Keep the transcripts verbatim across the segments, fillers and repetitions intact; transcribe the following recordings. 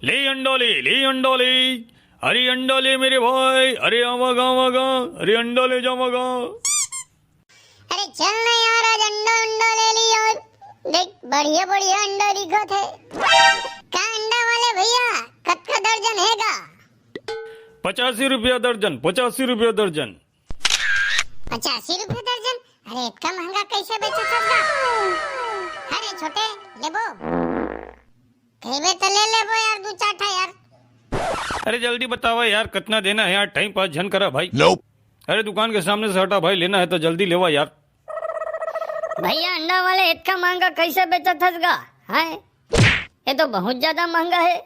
ले अंडा ले, ले अंडा ले। अरे अंडा ले मेरे भाई, अरे आवा गा, आवा गा। अरे अंडा ले जावा गा। अरे चल ना यार, आज अंडा अंडा ले ली यार। देख, बढ़िया बढ़िया अंडा दिखत हे। का अंडा वाले भैया, कतका दर्जन हे गा? पचासी रुपया दर्जन, पचासी रुपया दर्जन। पचासी रुपया दर्जन? अरे इतना महंगा कैसे बेचत हस गा? अरे छोटे, लेबो? कहिबे त ले लेबो यार, दू चार ठा यार। अरे जल्दी बतावा यार, कितना देना है यार, टाइम पास झन करा भाई। Nope। अरे दुकान के सामने से हटा भाई, लेना है तो जल्दी लेवा यार। भैया, अंडा वाले इतना महंगा कैसे बेचत हस गा? हैं? ये तो बहुत ज्यादा महंगा है।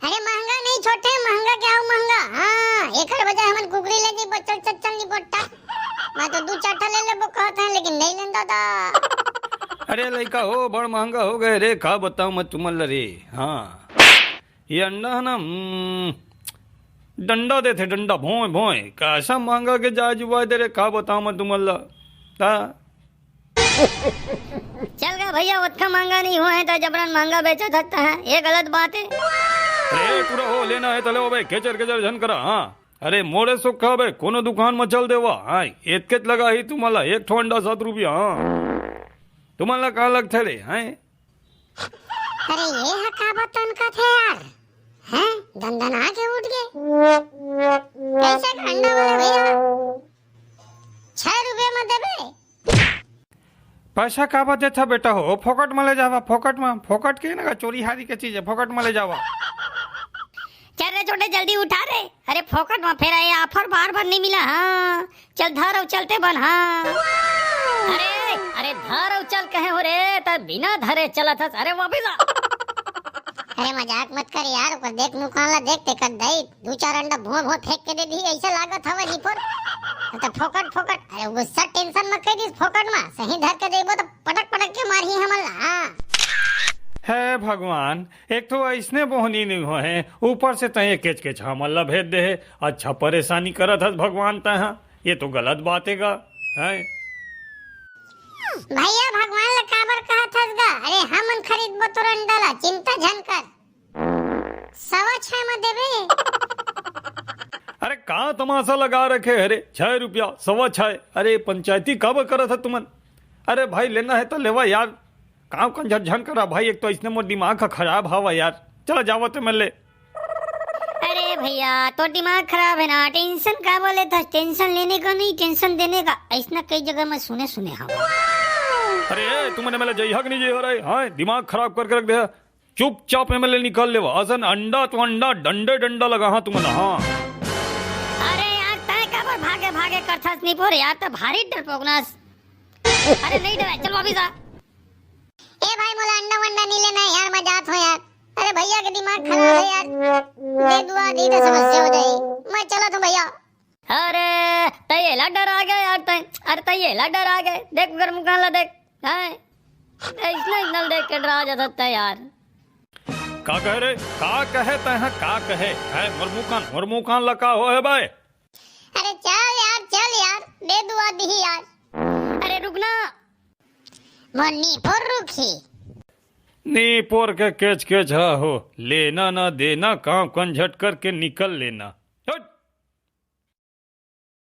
अरे महंगा नहीं छोटे, महंगा क्या हो महंगा? हाँ, एकर वजह हमन कुकरी ले जी बच्चल चच्चल नहीं पट्टा। मैं तो दू चार ठा ले लेबो कहत हैं, लेकिन नहीं लेन दादा। अरे लइका हो, बड़ महंगा हो गए रे, का बताऊं मैं तुमन ल रे। हाँ, ये अंडा है ना, हम्म, डंडा देथे, डंडा, भोंय भोंय, कैसा महंगा के जाय जुबाय दे रे, का बताऊं मैं तुमन ल। हाँ। चल गा भैया, ओतका महंगा नहीं हुआ है तो जबरन महंगा बेचत हस तैं, ये गलत बात है। अरे पूरा हो लेना है तो ले बे, केचर केचर झन करा। हाँ, अरे मोरे सुख बे, कोनो दुकान में चल देवा। हाँ, एतकेच लगा ही तुमला, एक ठो अंडा सात रुपया। हाँ, तुमला का लगथे रे? हैं? अरे ये ह का बतन कथे यार? हैं? दंदन आके उठ गए। कैसे का अंडा वाला भैया? छह रुपये में देबे? पैसा काबर देथा बेटा हो, फोकट में ले जावा, फोकट में, फोकट के ना चोरी हारी के चीज है, फोकट में ले जावा। चल रे छोटे, जल्दी उठा रे। अरे फोकट में फेर ये offer बार बार नहीं मिला। हाँ, चल धर अउ चलते बन। हाँ, अरे, अरे धर अउ चल कहे हो रे, त बिना धरे चलत हस। अरे वापिस आ। अरे मजाक मत कर यार, ओकर देख मुकान ला देख, तेकर दई दू चार अंडा भुआ भुआ फेंक के दे दी, ऐसे लागत हवे निपोर। त फोकट फोकट, अरे गुस्सा टेंशन मत कर दिस फोकट मा, सही धर के देबो त पटक पटक के मारही हमन ला। हाँ। हे भगवान, एक तो ऐसने बोहनी नहीं होए, ऊपर से तय केच केच हमन ला भेज दे हे। अच्छा परेशानी करत हस भगवान तय हा, ये तो गलत बात है गा, हैं? भैया भगवान ला काबर कहत हस गा? अरे हमन खरीदबो तोर अंडा ला, चिंता झन कर। सवा छह में देबे। अरे का तमाशा लगा रखे है रे, छह रुपया, सवा छह। अरे पंचायती काबर करत ह तुमन? अरे भाई लेना है तो लेवा यार, काम कंझट झन करा भाई, एक तो इसने मोर दिमाग का खराब हवा यार। चला जावा तो मैं ले। अरे भैया, तो दिमाग खराब है ना, टेंशन का बोले था, टेंशन लेने का नहीं, टेंशन देने का, ऐसना कई जगह मैं सुने सुने हूँ। अरे तुमने मेला जइहा कि नहीं जइहा रे? हाँ, दिमाग खराब करके रख दे। चुपचाप एमएलए निकाल लेवा, असन अंडा तो अंडा, डंडे डंडा लगा हाँ तुमन हाँ। अरे यार, तय काबर भागे भागे करथस निपोर यार, त भारी डरपोकनस। अरे नहीं डरा, चल वापिस आ। ए भाई, मोला अंडा वंडा नहीं लेना है यार, मैं जात हूँ यार। अरे भैया के दिमाग खराब है यार, दे दुआ दी तो समस्या हो जाई। मैं चलत हूँ भैया। अरे तय एला डरा गए यार, तय, अरे तय एला डरा गए, देख ओकर मुकान ला देख, हैं? ऐसना नल देख के डरा जाता तय यार। का कहे रे? का कहे तय हा? का कहे? है मोर मुकान, मोर मुकान ला का हो है बे? अरे चल यार, चल यार, दे दुआ दी यार। अरे रुक ना। मोर निपोर रुखी। निपोर के केच केच हा हो, लेना ना देना, काम कंझट करके निकल लेना।